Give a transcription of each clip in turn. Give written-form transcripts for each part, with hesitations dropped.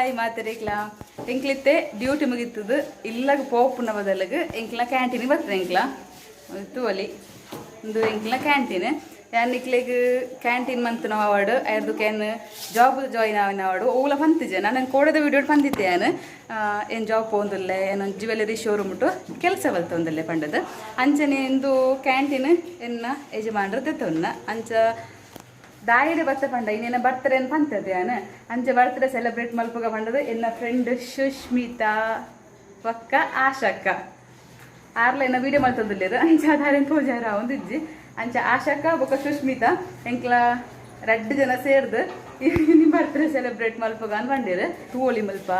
Hi ಮಾತರೇಕ್ಲಾ ಎಂಕ್ಲಿತ್ತೆ duty ಮುಗಿತದು ಇಲ್ಲಾಗ ಪೋಪುನ ಬದಲಿಗೆ ಎಂಕ್ಲ canteen ಬರ್ತದೆ ಎಂಕ್ಲ ತೂವಲಿ ಒಂದು ಎಂಕ್ಲ ಕ್ಯಾಂಟೀನ್ ಯಾನ್ ನಿಕ್ಲೆಗ್ ಕ್ಯಾಂಟೀನ್ ಮಂತ್ ನಾವು ಅವಾರ್ಡ್ ಐರ್ದು can job join ಆವಿನ ಅವಾರ್ಡು ಓಲ ಪಂತಿಜೆ ನಾನು ಕೋಡದ ವಿಡಿಯೋ ಪಂದಿತ್ತೆ ಯಾನ್ ಏನು ಜಾಬ್ ಪೋಂದುಲ್ಲೆ ಏನು ಜ್ಯುವೆಲರಿ ಶೋರೂಮ್ ಉಂಟು ಕೆಲಸ ಬಲ್ತೊಂದುಲ್ಲೆ ಪಂಡದು ಅಂಚನೆ ಎಂದು ಕ್ಯಾಂಟೀನ್ ಎನ್ನ ಯಜಮಾನ್ರ ತೆತ್ತೊನ್ನ ಅಂಚ ದಾಯಿಡೆ ಬತ್ತ ಪಂಡ ಇನ್ನೇನ ಬರ್ತಾರೆ ಏನು ಪಂತದೆ ಯಾನ್ ಅಂಚೆ ಬರ್ತ್ಡೇ ಸೆಲೆಬ್ರೇಟ್ ಮಲ್ಪುಗ ಪಂಡದು ಎನ್ನ ಫ್ರೆಂಡ್ ಸುಷ್ಮಿತಾ ಪಕ್ಕ ಆಶಕ್ಕ ಆರ್ಲ ಎನ್ನ ವೀಡಿಯೋ ಮಲ್ತೊಂದುಲ್ಲೇರು ಅಂಚ ಅದಾರೇನು ಪೂಜಾರ ಒಂದಿಜ್ಜಿ ಅಂಚ ಆಶಕ್ಕ ಬೊಕ್ಕ ಸುಷ್ಮಿತಾ ಎಂಕ್ಲ ರಡ್ಡು ಜನ ಸೇರ್ದು ನಿಮ್ಮ ಬರ್ತ್ಡೇ ಸೆಲೆಬ್ರೇಟ್ ಮಲ್ಪುಗ ಅನ್ ಬಂದಿರು ತೂವೊಲಿ ಮಲ್ಪ.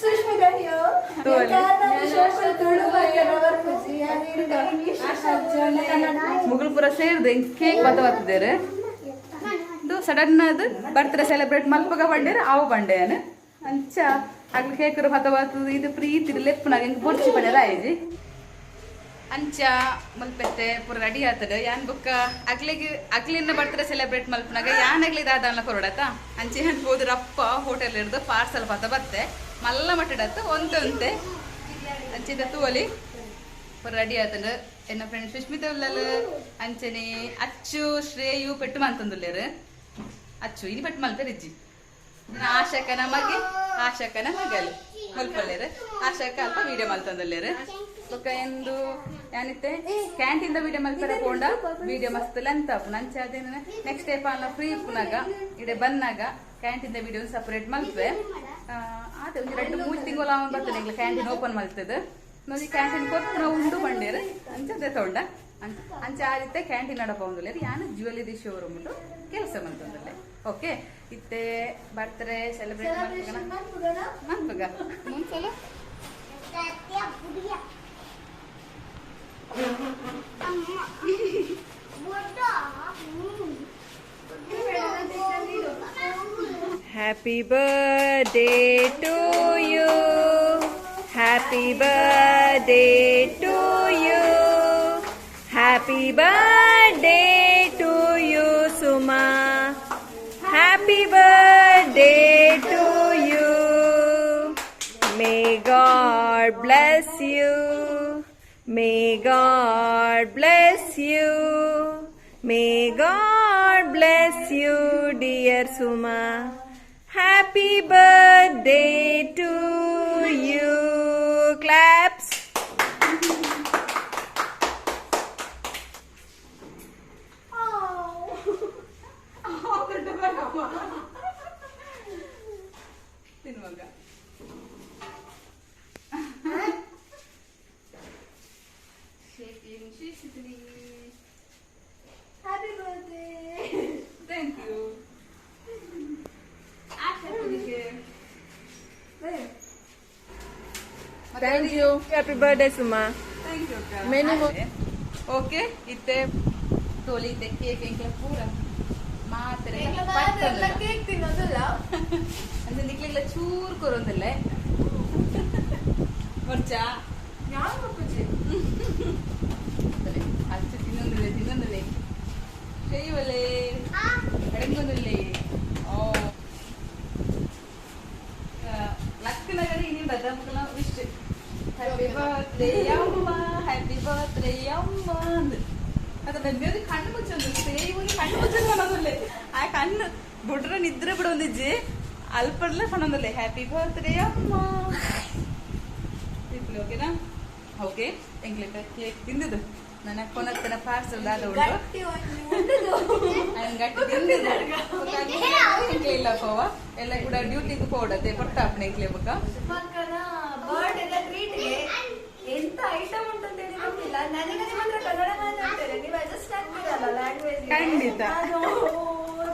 ಸುಷ್ಮಿತಾ here. ತೂವೊಲಿ. ಮುಗುಲ್ಪುರ ಸೇರ್ದು ಕೇಕ್ ಬತ್ತ ಬರ್ತದೇರು ಇದು ಸಡನ್ ಅದು ಬರ್ತ್ಡೇ ಸೆಲೆಬ್ರೇಟ್ ಮಲ್ಪಗ ಬಂಡೇರು ಆವು ಬಂಡೆಯನು ಅಂಚ ಅಗ್ಲು ಕೇಕರು ಬತ್ತ ಬರ್ತದ ಇದು ಪ್ರೀತಿ ಲೆಪ್ಪುನಾಗ ಎಂಕ್ ಬೊಡ್ಚಿ ಪಂಡೆರ ಆಯ್ಜಿ ಅಂಚ ಮಲ್ಪೆತ್ತೆ ಪೂರ ರೆಡಿ ಆತದ ಯಾನ್ ಬುಕ್ಕ ಅಗ್ಲಿಗೆ ಅಗ್ಲಿನ ಬರ್ತ್ಡೇ ಸೆಲೆಬ್ರೇಟ್ ಮಲ್ಪನಾಗ ಯಾನ್ ಅಗ್ಲಿ ದಾದಲ್ಲ ಕೊರಡತ ಅಂಚೆ ಯಾನ್ ಹೋದ್ರಪ್ಪ ಹೋಟೆಲ್ ಹಿಡ್ದು ಪಾರ್ಸಲ್ ಪತ ಬತ್ತೆ ಮಲ್ಲ ಮಟ್ಟಡತ್ತು ಒಂತೆ ಒಂತೆ ಅಂಚಿದ ತೂವಲಿ ಪೂರ ರೆಡಿ ಆತಂಡ ಎನ್ನ ಫ್ರೆಂಡ್ ಸುಷ್ಮಿತಾ ಉಲ್ಲಲ್ ಅಂಚನೆ ಅಚ್ಚು ಶ್ರೇಯು ಪೆಟ್ಟು ಮಂತಂದುಲ್ಲೇರು ಅಚ್ಚು ಇನಿ ಪೆಟ್ಟು ಮಲ್ಪೆ ಇಜ್ಜಿ ಆಶಕನ ಮಗೆ ಆಶಕನ ಮಗಲು ಮಲ್ಪಲ್ಲೇರು ಆಶಕ ಅಲ್ಪ ವೀಡಿಯೋ ಮಲ್ತಂದುಲ್ಲೇರು ಬೊಕ್ಕ ಎಂದು ಯಾನಿತ್ತೆ ಕ್ಯಾಂಟೀನ್ ವೀಡಿಯೋ ಮಲ್ಪರ ಪೋಂಡ ವೀಡಿಯೋ ಮಸ್ತ್ ಲೆಂತ್ ಆಪುಂಡು ಅಂಚೆ ಅದೇನ ನೆಕ್ಸ್ಟ್ ಟೈಪ್ ಅಲ್ಲ ಫ್ರೀ ಇಪ್ಪುನಾಗ ಇಡೆ ಬನ್ನಾಗ ಕ್ಯಾಂಟೀನ್ ವೀಡಿಯೋ ಸಪರೇಟ್ ಮಲ್ಪೆ ಆತೆ ಒಂಜಿ ರಡ್ಡ್ ಮೂಜಿ ತಿಂಗಳು ಅವನ್ ಬರ್ತದೆ ಎಂಕ್ಲ ಕ್ಯಾಂಟೀನ್ ಓಪನ್ ಮಲ್ತದ ನೋಡಿ ಕ್ಯಾಂಟೀನ್ ಕೊರ್ಪುನ ಉಂಡು ಬಂಡೇರು ಅಂಚೆ ಅದೇ ತೊಂಡ ಅಂಚೆ ಆದಿತ್ತೆ ಕ್ಯಾಂಟೀನ್ ನಡಪ ಒಂದುಲ್ಲೇರು ಯಾನ್ ಜ್ಯುವೆಲರಿ ಶೋರೂಮ್ ಉಂಟು ಕೆಲಸ ಮಲ್ತೊಂದುಲ್ಲೆ ಓಕೆ ಇತ್ತೆ ಬರ್ತ್ಡೇ ಸೆಲೆಬ್ರೇಟ್ ಮಲ್ಪುಗ ಮುಂಚಲ. Happy birthday to you. Happy birthday to you. Happy birthday to you, Suma. Happy birthday to you. May God bless you. May God bless you. May God bless you, dear Suma. Happy birthday to you. Claps. ತಿನ್ನುವಾಗ Happy birthday. Thank you. Thank you. Happy birthday, Suma. Thank you. Many more. Okay ಇತ್ತೆ ತೋಲಿ ಇತ್ತೆ cake ಎಂಕ್ಲ ಪೂರ ಮಾತ್ರೆ cake ತಿನ್ನೋದಿಲ್ಲ. ಅಂದ್ರೆ ನಿಕ್ಲೆಗ್ಲ ಚೂರು ಕೊರೊಂದಿಲ್ಲ ಬರ್ಚಾ ಯಾವ ಪೂಜೆ ಅಚ್ಚು ತಿನ್ನೊಂದಿಲ್ಲ ತಿನ್ನೊಂದಿಲ್ಲ செய்வலே ಅಡಂಗೊಂದಿಲ್ಲ ಓ ಲಕ್ಕನಗರಿ ಇನಿ ಬದಮಕಲ ವಿಶ್ ಹ್ಯಾಪಿ ಬರ್ತ್ಡೇ ಅಮ್ಮ ಹ್ಯಾಪಿ ಬರ್ತ್ಡೇ ಅಮ್ಮ ಅಂದ್ ಅದು ಬೆಂಬಿಯೋದು ಕಣ್ಣು ಮುಚ್ಚೊಂದು ಸೇವುನಿ ಕಣ್ಣು ಮುಚ್ಚೊಂದು ಪನ್ನೊಂದುಲ್ಲೆ ಆ ಕಣ್ಣು ಬುಡ್ರ ನಿದ್ರೆ ಬಿಡೊಂದಿಜ್ಜಿ ಅಲ್ಪಡ್ಲ ಪನ್ನೊಂದುಲ್ಲೆ ಹ್ಯಾಪಿ ಬರ್ತ್ಡೇ ಅಮ್ಮ ಓಕೆನಾ ಓಕೆ ಎಂಕ್ಲೆಟ ಕೇಕ್ ತಿಂದಿದ್ದು ನನ್ನ ಕೊನತ್ತನ ಪಾರ್ಸಲ್ ದಾದ ಉಂಟು ಗಟ್ಟಿ ಒಂಜಿ ಉಂಡುದು. ఆయన ಗಟ್ಟಿ ತಿಂದಿದ್ದು ಎಂಕ್ಲೆ ಇಲ್ಲ ಪೋವ ಎಲ್ಲ ಕೂಡ ಡ್ಯೂಟಿಗೆ ಪೋಡತ್ತೆ ಪೊಟ್ಟಾಪಣ ಎಂಕ್ಲೆ ಬೊಕ್ಕ ಸುಮಕ್ಕನ ಬರ್ಡೇ ಟ್ರೀಟ್ಗೆ ಎಂತ ಐಟಮ್ ಉಂಟು ಅಂತ ಹೇಳಿ ಗೊತ್ತಿಲ್ಲ ನನಗೆ. ನಿಮ್ಮ ಹತ್ರ ಕನ್ನಡ ಮಾತಾಡ್ತೇನೆ, ನೀವು ಅಡ್ಜಸ್ಟ್ ಆಗ್ತೀರಲ್ಲ ಲ್ಯಾಂಗ್ವೇಜ್. ಖಂಡಿತ.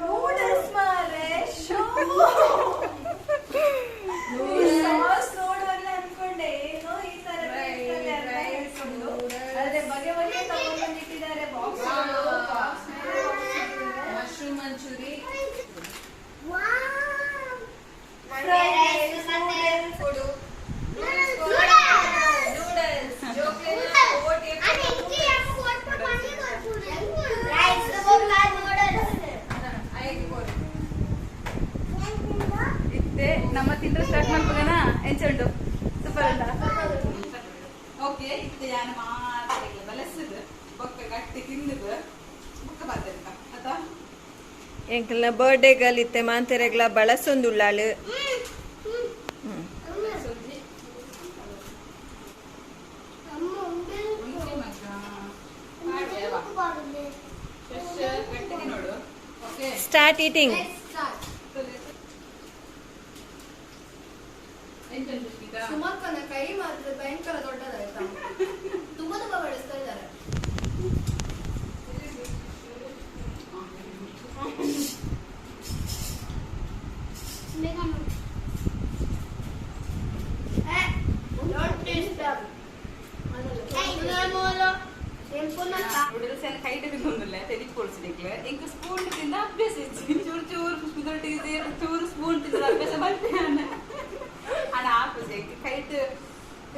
ನೂಡಲ್ಸ್ ಮಾರೆ, ಶೋ ಸಾಸ್ ನೋಡುವಾಗಲೇ ಅನ್ಕೊಂಡೆ ಏನೋ ಈ ತರ ಇರ್ತದೆ ಅಂತ ಹೇಳ್ಕೊಂಡು. ಆದ್ರೆ ಬಗೆ ಬಗೆ ತಗೊಂಡ್ ಬಂದಿಟ್ಟಿದ್ದಾರೆ box box. Mushroom manchurian. Fried rice, ಕೊಡು ನೂಡಲ್ಸ್. ರೈಸ್. ಎಂಚುಂಡು ಸೂಪರ್ ಉಂಡ ಓಕೆ ಇತ್ತೆ ಯಾನು ಮಾತ್ರ ಬಲಸುದು ಬೊಕ್ಕ ಗಟ್ಟಿ ತಿಂದುದು ಬೊಕ್ಕ ಬರ್ತೇನೆ ಆತಾ ಎಂಕಲ್ನ ಬರ್ಡೇ ಗಲ್ ಇತ್ತೆ ಮಾಂತೆರೆಗ್ಲ ಬಳಸೊಂದುಳ್ಳಾಳು. Start eating. ಸುಮಕ್ಕನ ಕೈ ಮಾತ್ರ ಭಯಂಕರ ದೊಡ್ಡದಾಯ್ತಾ, ತುಂಬಾ ತುಂಬಾ ಬಳಸ್ತಾ ಇದ್ದಾರೆ. ನೂಡಲ್ಸ್ ಎಲ್ಲ ಕೈಟ್ ತಿನ್ನೊಂದಿಲ್ಲ ತೆರಿಗೆ ಕೊಡ್ಸಿದಿಕ್ಲೆ ಇಂಕ ಸ್ಪೂನ್ ತಿಂದ ಅಭ್ಯಾಸ ಇತ್ತು. ಚೂರು ಚೂರು ಚೂರು ಸ್ಪೂನ್ ತಿಂದ ಅಭ್ಯಾಸ ಮಾಡ್ತೇನೆ ಅಣ್ಣ ಆಪುಜೆ ಕೈಟ್.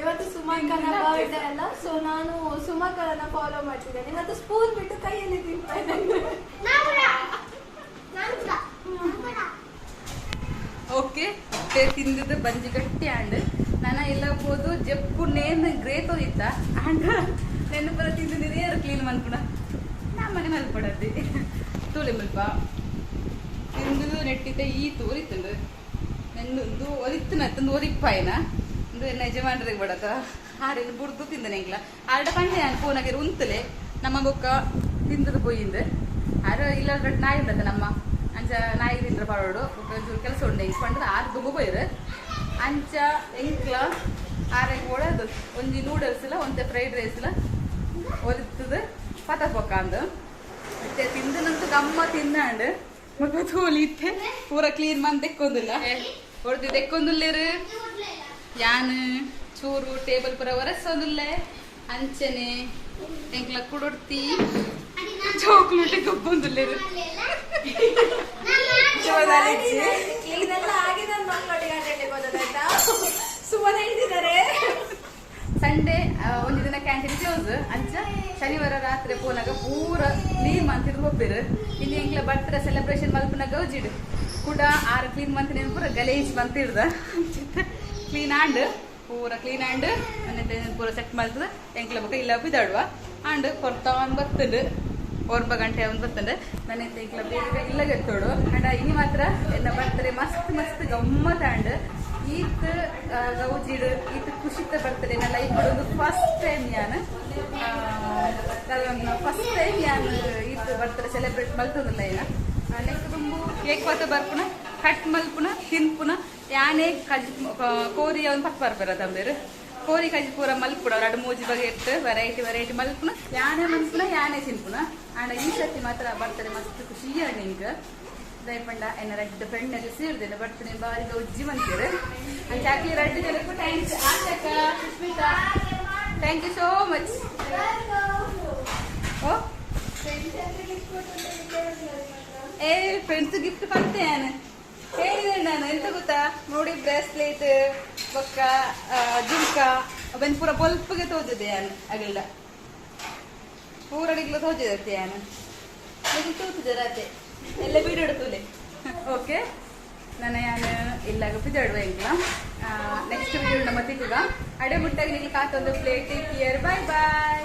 ಇವತ್ತು ಸುಮಕ್ಕನ ಬರ್ಡೇ ಅಲ್ಲ, ಸೊ ನಾನು ಸುಮಕ್ಕನ ಫಾಲೋ ಮಾಡ್ತಿದ್ದೇನೆ. ಇವತ್ತು ಸ್ಪೂನ್ ಬಿಟ್ಟು ಕೈಯಲ್ಲಿ ತಿಂತಾ ಇದ್ದೇನೆ. ಓಕೆ ತಿಂದಿದ್ದು ಬಂಜಿ ಗಟ್ಟಿ ಆಂಡ್ ನಾನು ಎಲ್ಲ ಹೋದು ಜಪ್ಪು ನೇನ್ ಗ್ರೇಟ್ ಇತ್ತ ಆಂಡ್ ನೆನಪುರ ತಿಂದು ಯಾರು ಕ್ಲೀನ್ ಮನ್ಪುಣ ನಮ್ಮನೆ ಮಲ್ಪಡದ್ದಿ ತೂಲೆ ಮುಲ್ಪ ತಿಂದು ನೆಟ್ಟಿದ್ದೆ ಈ ತೋರಿತ್ತಂಡು ನೆಂದು ಒರಿತ್ತನ ತಂದು ಒರಿಪ್ಪಾಯನ ಒಂದು ಎನ್ನ ಯಜಮಾನ್ರಿಗೆ ಬಡತ ಆರೇನು ಬುಡ್ದು ತಿಂದನೆ ಎಂಗ್ಲ ಆರಡ ಪಂಡೆ ನಾನು ಫೋನಾಗಿರು ಉಂತಲೆ ನಮ್ಮ ಬೊಕ್ಕ ತಿಂದದು ಪೋಯಿಂದು ಆರ ಇಲ್ಲ ನಾಯಿ ಉಂಡತ್ತ ನಮ್ಮ ಅಂಚ ನಾಯಿ ತಿಂದ್ರ ಪಾಡೋಡು ಬೊಕ್ಕ ಒಂಚೂರು ಕೆಲಸ ಉಂಡೆ ಇಂಕ್ ಪಂಡದ ಆರು ದುಬ್ಬು ಪೋಯಿರು ಅಂಚ ಎಂಕ್ಲ ಆರೆ ಓಡದು ಒಂಜಿ ನೂಡಲ್ಸ್ ಇಲ್ಲ ಒಂತೆ ಫ್ರೈಡ್ ರೈಸ್ ಇಲ್ಲ ಒರಿತ್ತದ ಪತ ಪೊಕ್ಕ ಅಂದು ಮತ್ತೆ ತಿಂದನಂತೂ ಗಮ್ಮ ತಿಂದಾಂಡ್ ಮಗ ತೋಲಿ ಇತ್ತೆ ಪೂರ ಕ್ಲೀನ್ ಮಂದ್ ದೆಕ್ಕೊಂದಿಲ್ಲ ಹೊಡೆದು ದೆಕ್ಕೊಂದುಲ್ಲೇರು ಯಾನ್ ಚೂರು ಟೇಬಲ್ ಪೂರ ಒರೆಸೋದಿಲ್ಲ ಅಂಚನೆ ಎಂಕ್ಲ ಕುಡೊಡ್ತಿ ಚಾಕ್ಲೇಟ್ ಗಬ್ಬೊಂದುಲ್ಲೇರು ಕ್ಲೀನ್ ಎಲ್ಲ ಆಗಿ ನನ್ನ ಮಕ್ಕಳಿಗೆ ಗೊತ್ತಾಯ್ತಾ ಸುಮ್ಮನೆ ಹೇಳ್ತಿದ್ದಾರೆ. ಸಂಡೇ ಒಂದು ದಿನ ಕ್ಯಾಂಟೀನ್ ಕ್ಲೋಸ್ ಅಂಚ ಶನಿವಾರ ರಾತ್ರಿ ಪೋನಾಗ ಪೂರ ಕ್ಲೀನ್ ಮಂತಿರ್ದು ಹೋಗ್ಬಿರು. ಇಲ್ಲಿ ಎಂಕ್ಲ ಬರ್ತ್ಡೇ ಸೆಲೆಬ್ರೇಷನ್ ಮಲ್ಪನ ಗೌಜಿಡ್ ಕೂಡ ಆರು ಕ್ಲೀನ್ ಮಂತ್ ಪೂರ ಗಲೇಜ್ ಮಂತಿರ್ದ ಕ್ಲೀನ್ ಆಂಡ್ ಪೂರ ಕ್ಲೀನ್ ಆಂಡ್ ಪೂರ ಸೆಟ್ ಮಲ್ತದ ಎಂಕ್ಲ ಬೊಕ್ಕ ಇಲ್ಲ ಬಿದಾಡುವ ಆಂಡ್ ಕೊರ್ತಾನ್ ಬರ್ತಂಡು ಒಂಬ ಗಂಟೆ ಅವ್ನು ಬರ್ತಂಡು ಮನೆ ಎಂಕ್ಲ ಬೇಗ ಇಲ್ಲ ಗೆತ್ತೋಡು ಅಂಡ ಇನಿ ಮಾತ್ರ ಎನ್ನ ಬರ್ತಾರೆ ಮಸ್ತ್ ಮಸ್ತ್ ಗಮ್ಮತ್ ಆಂಡ್ ಈತ್ ಗೌಜಿಡ್ ಈತ್ ಖುಷಿತ ಬರ್ತದೆ ನನ್ನ ಲೈಫ್ ಒಂದು ಫಸ್ಟ್ ಟೈಮ್ ಯಾನ್ ಫಸ್ಟ್ ಟೈಮ್ ಯಾನ್ ಈತ್ ಬರ್ತಾರೆ ಸೆಲೆಬ್ರೇಟ್ ಮಲ್ತದಲ್ಲ ಏನ ನೆಕ್ಸ್ಟ್ ತುಂಬು ಕೇಕ್ ಪಾತ ಬರ್ಪುನ ಕಟ್ ಮಲ್ಪುನ ತಿನ್ಪುನ ಯಾನೇ ಕಜ್ ಕೋರಿ ಅವ್ನು ಪಕ್ಕ ಬರ್ಬಾರ ತಂಬೇರು ಕೋರಿ ಕಜ್ ಪೂರ ಮಲ್ಪುಡ ಎರಡು ಮೂಜಿ ಬಗೆ ಇಟ್ಟು ವೆರೈಟಿ ವೆರೈಟಿ ಮಲ್ಪುನ ಯಾನೇ ಮನ್ಪುನ ಯಾನೇ ತಿನ್ಪುನ ಅಂಡ ಈ ಸರ್ತಿ ಮಾತ್ರ ಬರ್ತಾರೆ ಮಸ್ತ್ ಖುಷಿಯ ನಿಂಗೆ ದಯಪಂಡ ಎನ್ನ ರಡ್ಡು ಫ್ರೆಂಡ್ ಎಲ್ಲ ಸೇರಿದೆ ಬರ್ತೀನಿ ಬಾರಿ ಗೌಜ್ಜಿ ಮಂತೀರು ಚಾಕ್ಲಿ ರಡ್ಡು ಜನಕ್ಕೂ thanks Ashakka Sushmita thank you so much. Oh ಏ ಫ್ರೆಂಡ್ಸ್ ಗಿಫ್ಟ್ ಬಂತೆ ನಾನು ಹೇಳಿದೆ ನಾನು ಎಂತ ಗೊತ್ತಾ ನೋಡಿ ಬ್ರೇಸ್ಲೆಟ್ ಬೊಕ್ಕ ಜುಮ್ಕ ಅವನ್ ಪೂರ ಬೊಲ್ಪಿಗೆ ತೋಜದೆ ನಾನು ಅಗಲ್ಡ ಪೂರ ಅಡಿಗ್ಲ ತೋಜದೆ ನಾನು ತೋಜದೆ ಎಲ್ಲ ವೀಡಿಯೋ ತೋಲೆ. ಓಕೆ ನಾನು ಯಾನು ಇಲ್ಲಾಗ ಬಿದ್ದಾಡುವ ಎಂಕ್ಲ ನೆಕ್ಸ್ಟ್ ವಿಡಿಯೋ ನಮ್ಮ ತಿಕ್ಕುಗ ಅಡೆ ಮುಟ್ಟಾಗ ನಿಮ್ಗೆ ಕಾತೊಂದು plate take care bye boy.